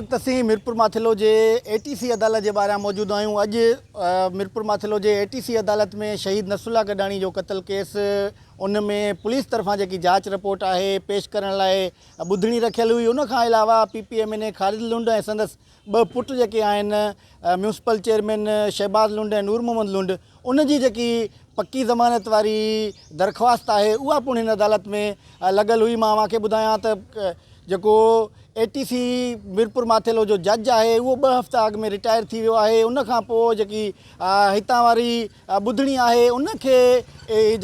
وقت اسين ميرپورماٿيلو جي اي ٽي سي عدالت جي ٻاهريان موجود آهيون اڄ ميرپورماٿيلو جي اي ٽي سي عدالت ۾ شهيد نصرالله گڏاڻي جو قتل ڪيس ان ۾ پوليس طرفان جيڪي جاچ رپورٽ آهي پيش ڪرڻ لاء ٻڌڻي رکيل هئي ان کان علاوه P P M N A Khalid Lund ۽ سندس ٻه پٽ جيڪي آهن ميونسپل چيئرمين شهباز لنڊ ۽ نور محمد لنڊ ان جي جيڪي پڪي ضمانت واري درخواست آهي اها پڻ هن عدالت ۾ لڳل هئي مان اوهان کي ٻڌايان ته جيڪو اي ٽي سي ميرپور ماٿيلو جو جج آهي اهو ٻه هفتا اڳ ۾ رٽائر ٿي ويو آهي ان کان پوء جيڪي هتان واري ٻڌڻي آهي ان کي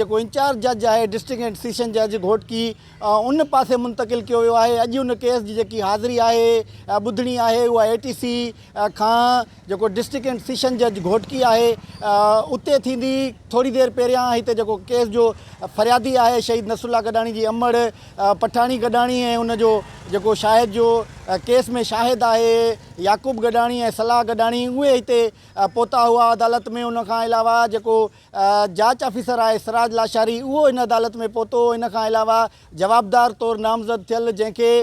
جيڪو انچارج جج آهي ڊسٽرڪٽ اينڊ سيشن جج گهوٽڪي ان پاسي منتقل ڪيو ويو آهي اڄ ان ڪيس جي جيڪي حاضري آهي ٻڌڻي آهي اها اي ٽي سي کان جيڪو ڊسٽرڪٽ اينڊ سيشن جج گهوٽڪي آهي اتي ٿيندي ٿوري دير پهريان هتي جيڪو ڪيس جو فريادي آهي شهيد نصرالله گڏاڻي جي امڙ پٺاڻي گڏاڻي ۽ ان جو جيڪو شاهد جو ڪيس ۾ شاهد آهي يعقوب گڏاڻي ۽ صلاح گڏاڻي اهي هتي پهتا هئا عدالت ۾ ان کان علاوه جيڪو جاچ آفيسر آهي سراج لاشاري اهو هن عدالت ۾ پهتو ان کان علاوه جوابدار طور نامزد ٿيل جنهن کي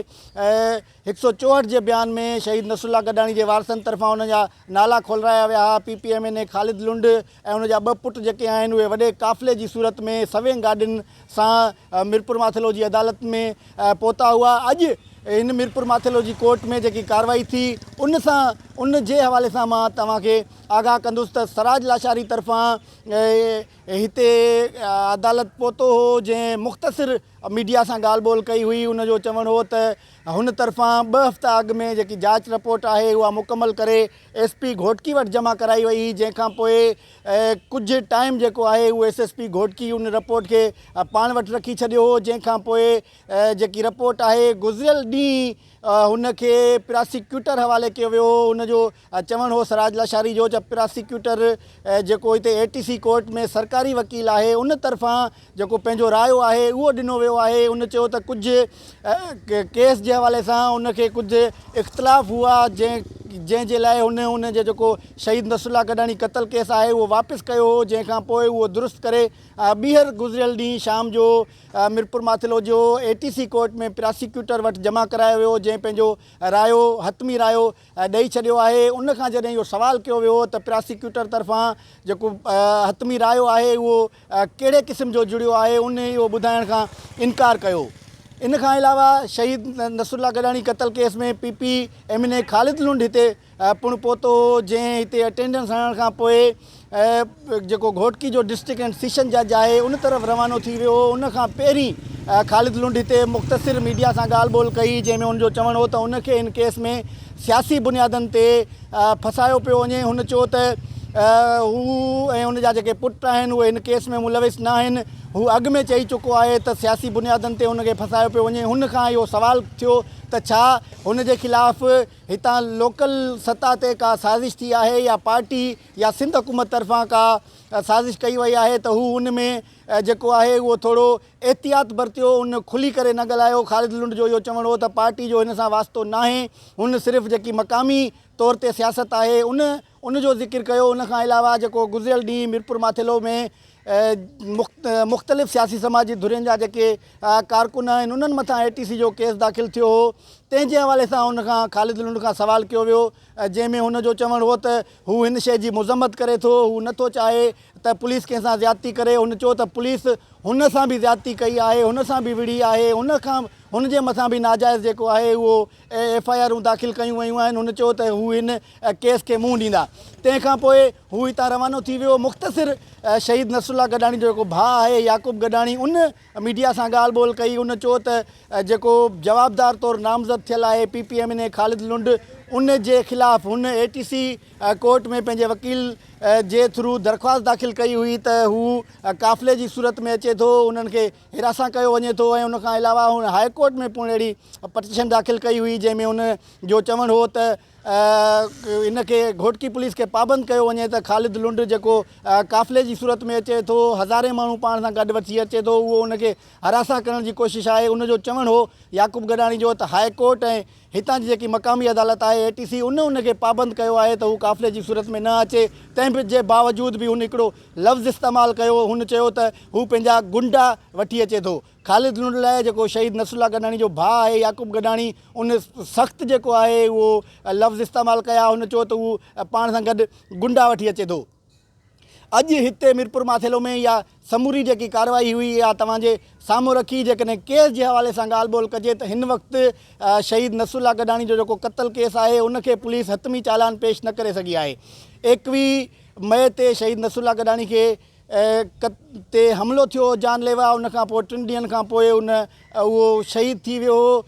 هڪ سئو 64 جي بيان ۾ شهيد نصرالله گڏاڻي جي وارثن طرفان انهن جا نالا کولرايا ويا ها، P P M N A Khalid Lund ۽ ان جا ٻه پٽ جيڪي آهن اهي وڏي قافلي جي صورت ۾ سوين گاڏين سان ميرپورماٿيلو جي عدالت ۾ پهتا هئا، اڄ هن ميرپورماٿيلو جي ڪورٽ ۾ جيڪي ڪارروائي ٿي ان سان ان جي حوالي سان مان توهان کي آگاهه ڪندس ته سراج لاشاري طرفان هتي عدالت پهتو هو جنهن مختصر ميڊيا سان ڳالهه ٻولهه ڪئي هئي ان جو چوڻ هو ته هن طرفان ٻه هفتا اڳ ۾ جيڪي جاچ رپورٽ آهي اها مڪمل ڪري ايس پي گهوٽڪي وٽ جمع ڪرائي وئي هئي جنهن کان پوء ڪجهه ٽائيم جيڪو آهي اهو ايس ايس پي گهوٽڪي ان رپورٽ کي پاڻ وٽ رکي ڇڏيو هو جنهن کان پوء جيڪي رپورٽ آهي گذريل ڏينهن هن کي پراسيڪيوٽر حوالي ڪيو ويو هو ان جو چوڻ هو سراج لاشاري جو ته پراسيڪيوٽر جيڪو هتي اي ٽي سي ڪورٽ ۾ سرڪاري وڪيل آهي ان طرفان جيڪو پنهنجو رايو آهي اهو ڏنو ويو آهي ان چيو ته ڪجهه ڪيس جي حوالي سان ان کي ڪجهه اختلاف هئا جنهن جنهن جي لاء هن ان جي جيڪو شهيد نصرالله گڏاڻي قتل ڪيس آهي اهو واپس ڪيو هو جنهن کان پوء اهو درست ڪري ٻيهر گذريل ڏينهن شام جو ميرپورماٿيلو جو اي ٽي سي ڪورٽ ۾ پراسيڪيوٽر وٽ جمع ڪرايو ويو جنهن پنهنجو رايو حتمي رايو ڏئي ڇڏيو آهي ان کان جڏهن اهو سوال ڪيو ويو ته پراسيڪيوٽر طرفان جيڪو حتمي رايو آهي اهو ڪهڙي قسم جو جڙيو آهي ان اهو ٻڌائڻ کان انڪار ڪيو ان کان علاوه شهيد نصرالله گڏاڻي قتل case ۾ P P M N A Khalid Lund هتي پڻ پهتو هو جنهن هتي اٽينڊنس هڻڻ کان پوء جيڪو گهوٽڪي جو ڊسٽرڪٽ اينڊ سيشن جج آهي ان طرف روانو ٿي ويو هو ان کان پهرين خالد لنڊ هتي مختصر ميڊيا سان ڳالهه ٻولهه ڪئي جنهن ۾ ان جو چوڻ هو ته ان کي هن ڪيس ۾ سياسي بنيادن تي ڦسايو پيو وڃي هن چيو ته هو ۽ ان جا جيڪي پٽ آهن اهي هن ڪيس ۾ ملوث نه آهن هو اڳ ۾ چئي چڪو آهي ته سياسي بنيادن تي هن کي ڦسايو پيو وڃي هن کان اهو سوال ٿيو ته ڇا هن جي خلاف هتان لوڪل سطح تي ڪا سازش ٿي آهي يا پارٽي يا سنڌ حڪومت طرفان ڪا سازش ڪئي وئي آهي ته هو ان ۾ جيڪو آهي اهو ٿورو احتياط برتيو ان کلي ڪري نه ڳالهايو خالد لنڊ جو اهو چوڻ هو ته پارٽي جو هن سان واسطو ناهي هن صرف جيڪي مقامي طور تي سياست آهي ان ان جو ذڪر ڪيو ان کان علاوه جيڪو گذريل ڏينهن ميرپور ماٿيلو ۾ مختلف سياسي سماجي ڌرين جا جيڪي ڪارڪن آهن انهن مٿان اي ٽي سي جو ڪيس داخل ٿيو هو تنهن جي حوالي سان ان کان خالد لنڊ کان سوال ڪيو ويو جنهن ۾ هن جو چوڻ هو ته هو هن شيء جي مذمت ڪري ٿو هو نه ٿو چاهي ته پوليس ڪنهن سان زيادتي ڪري هن چيو ته پوليس هن سان به زيادتي ڪئي آهي هن سان به وڙهي آهي هن کان هن جي مٿان به ناجائز جيڪو آهي اهو ايف I آرون داخل ڪيون ويون آهن هن چيو ته هو هن ڪيس کي منهن ڏيندا تنهن کان پوء هو هتان روانو ٿي ويو مختصر شهيد نصرالله گڏاڻي جو جيڪو ڀاء آهي يعقوب گڏاڻي ان ميڊيا سان ڳالهه ٻولهه ڪئي ان چيو ته جيڪو جوابدار طور نامزد ٿيل آهي P P M N A Khalid Lund ان جي خلاف هن اي ٽي سي ڪورٽ ۾ پنهنجي وڪيل جي ٿرو درخواست داخل ڪئي هئي ته هو قافلي جي صورت ۾ اچي ٿو انهن کي هراسان ڪيو وڃي ٿو ۽ ان کان علاوه هن هاء ڪورٽ ۾ پڻ اهڙي پٽيشن داخل ڪئي هئي جنهن ۾ ان جو چوڻ هو ته ان کي گهوٽڪي پوليس کي پابند ڪيو وڃي ته خالد لنڊ جيڪو قافلي جي صورت ۾ اچي ٿو هزارين ماڻهو پاڻ سان گڏ وٺي اچي ٿو اهو ان کي هراسان ڪرڻ جي ڪوشش آهي ان جو چوڻ هو يعقوب گڏاڻي جو ته هاء ڪورٽ ۽ هتان جي جيڪي مقامي عدالت آهي اي ٽي سي ان ان کي پابند ڪيو آهي ته هو قافلي جي صورت ۾ نه اچي تنهن به جي باوجود به هن هڪڙو لفظ استعمال ڪيو هن چيو ته هو پنهنجا گنڊا وٺي اچي ٿو. خالد لنڊ لاء جيڪو شهيد نصرالله گڏاڻي جو ڀاء آهي يعقوب گڏاڻي ان سخت جيڪو آهي اهو لفظ استعمال ڪيا هن چيو ته هو پاڻ سان گڏ گنڊا وٺي اچي ٿو. اڄ هتي ميرپور ماٿيلو ۾ اها سموري جيڪي ڪارروائي هئي اها توهان جي سامهون رکي جيڪڏهن ڪيس جي حوالي سان ڳالهه ٻولهه ڪجي ته هن وقت شهيد نصرالله گڏاڻي جو جيڪو قتل ڪيس آهي ان کي پوليس حتمي چالان پيش نه ڪري سگهي آهي 21 مئي تي شهيد نصرالله گڏاڻي کي تي حملو ٿيو هو جان ليوا ان کان پوء ٽن ڏينهن کان پوء ان اهو شهيد ٿي ويو هو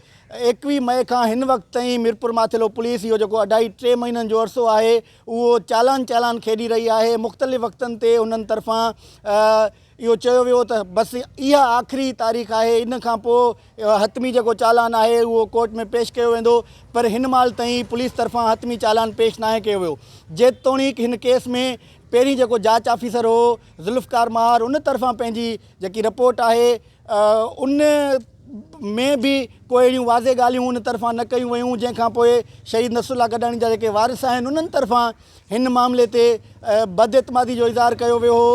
21 مئي کان هن وقت تائين ميرپور ماٿيلو پوليس اهو جيڪو اڍائي ٽي مهينن جو عرصو آهي اهو چالان چالان کيڏي رهي آهي مختلف وقتن تي انهن طرفان اهو چيو ويو ته بس اها آخري تاريخ آهي ان کان پوء حتمي جيڪو چالان آهي اهو ڪورٽ ۾ پيش ڪيو ويندو پر هن مهل تائين پوليس طرفان حتمي چالان پيش ناهي ڪيو ويو جيتوڻيڪ هن ڪيس ۾ پهرين جيڪو جاچ آفيسر هو ذوالفقار ماهر ان طرفان پنهنجي جيڪي رپورٽ آهي ان ۾ به ڪو اهڙيون واضح ڳالهيون ان طرفان نه ڪيون ويون جنهن کان پوء شهيد نصر الله گڏاڻي جا جيڪي وارث آهن انهن طرفان هن معاملي تي بد اعتمادي جو اظهار ڪيو ويو هو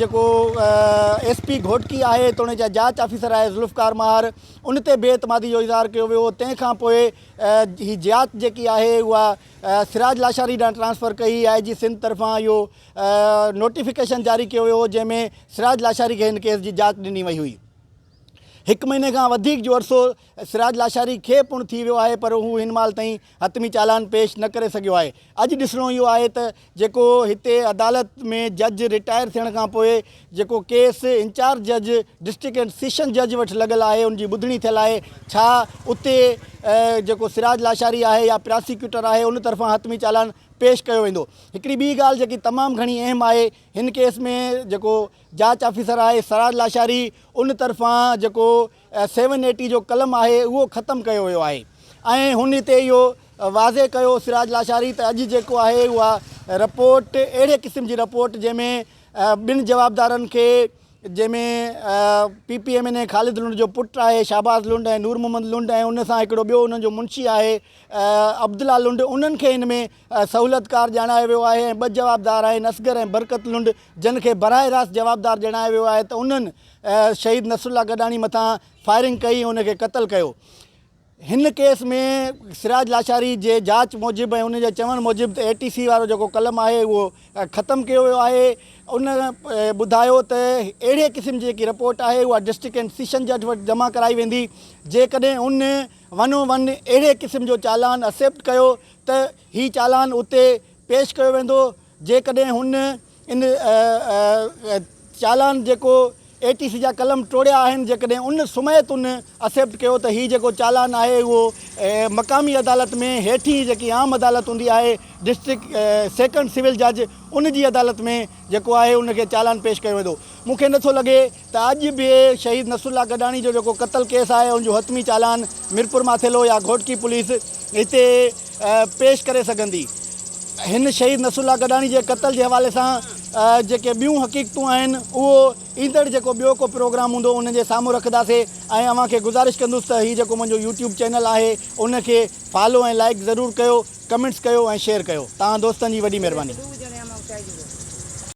جيڪو ايس پي گهوٽڪي آهي توڻي جا جاچ آفيسر آهي ذوالفقار ماهر ان تي بي اعتمادي جو اظهار ڪيو ويو هو تنهن کان پوء هي جاچ جيڪي آهي اها سراج لاشاري ڏانهن ٽرانسفر ڪئي، آء جي سنڌ طرفان اهو نوٽيفڪيشن جاري ڪيو ويو هو جنهن ۾ سراج لاشاري کي هن ڪيس جي جاچ ڏني وئي هئي. هڪ مهيني کان وڌيڪ جو عرصو سراج لاشاري کي پڻ ٿي ويو آهي پر هو هن مهل تائين حتمي چالان پيش نه ڪري سگهيو آهي. اڄ ڏسڻو اهو آهي ته جيڪو هتي عدالت ۾ جج رٽائر ٿيڻ کان پوء جيڪو ڪيس انچارج جج ڊسٽرڪٽ اينڊ سيشن جج وٽ لڳل آهي ان جي ٻڌڻي ٿيل آهي ڇا اتي جيڪو سراج لاشاري آهي يا پراسيڪيوٽر آهي ان طرفان حتمي چالان پيش ڪيو ويندو هڪڙي ٻي ڳالهه جيڪي تمام گهڻي اهم آهي هن ڪيس ۾ جيڪو جاچ آفيسر آهي سراج لاشاري ان طرفان جيڪو سيون ايٽي جو قلم آهي اهو ختم ڪيو ويو آهي ۽ هن هتي اهو واضح ڪيو سراج لاشاري ته اڄ جيڪو آهي اها رپورٽ اهڙي قسم جي رپورٽ جنهن ۾ ٻن جوابدارن کي جنهن ۾ P P M N A Khalid Lund جو پٽ آهي شهباز لنڊ ۽ نور محمد لنڊ ۽ ان سان هڪڙو ٻيو انهن جو منشي آهي عبدالله لنڊ انهن کي هن ۾ سهولتڪار ڄاڻايو ويو آهي ۽ ٻه جوابدار آهن اصغر ۽ برڪت لنڊ جن کي براهه راست جوابدار ڄاڻايو ويو آهي ته انهن شهيد نصرالله گڏاڻي مٿان فائرنگ ڪئي ۽ ان کي قتل ڪيو. هن ڪيس ۾ سراج لاشاري جي جاچ موجب ۽ ان جي چوڻ موجب ته اي ٽي سي وارو جيڪو قلم آهي اهو ختم ڪيو ويو آهي. ان ٻڌايو ته اهڙي قسم جي جيڪي رپورٽ آهي اها ڊسٽرڪٽ اينڊ سيشن جج وٽ جمع ڪرائي ويندي. جيڪڏهن ان ون او ون اهڙي قسم جو چالان اسيپٽ ڪيو ته هي چالان اتي پيش ڪيو ويندو. جيڪڏهن هن ان چالان جيڪو اي ٽي سي جا قلم ٽوڙيا آهن جيڪڏهن ان سميت ان اسيپٽ ڪيو ته هي جيڪو چالان آهي اهو مقامي عدالت ۾ هيٺين جيڪي عام عدالت هوندي آهي ڊسٽرڪٽ سيڪنڊ سول جج ان جي عدالت ۾ جيڪو آهي ان کي چالان پيش ڪيو ويندو مون کي نٿو لڳي ته اڄ به شهيد نصرالله گڏاڻي جو جيڪو قتل ڪيس آهي ان جو حتمي چالان ميرپور ماٿيلو يا گهوٽڪي پوليس هتي پيش ڪري سگهندي. هن شهيد نصرالله گڏاڻي جي قتل جي حوالي سان جيڪي ٻيون حقيقتون آهن اهو ايندڙ جيڪو ٻيو ڪو پروگرام هوندو ان جي سامهون رکنداسي ۽ اوهان کي گذارش ڪندس ته هي جيڪو منهنجو يوٽيوب چينل آهي ان کي فالو ۽ لائيڪ ضرور ڪيو ڪمينٽس ڪيو ۽ شيئر ڪيو توهان دوستن جي وڏي مهرباني.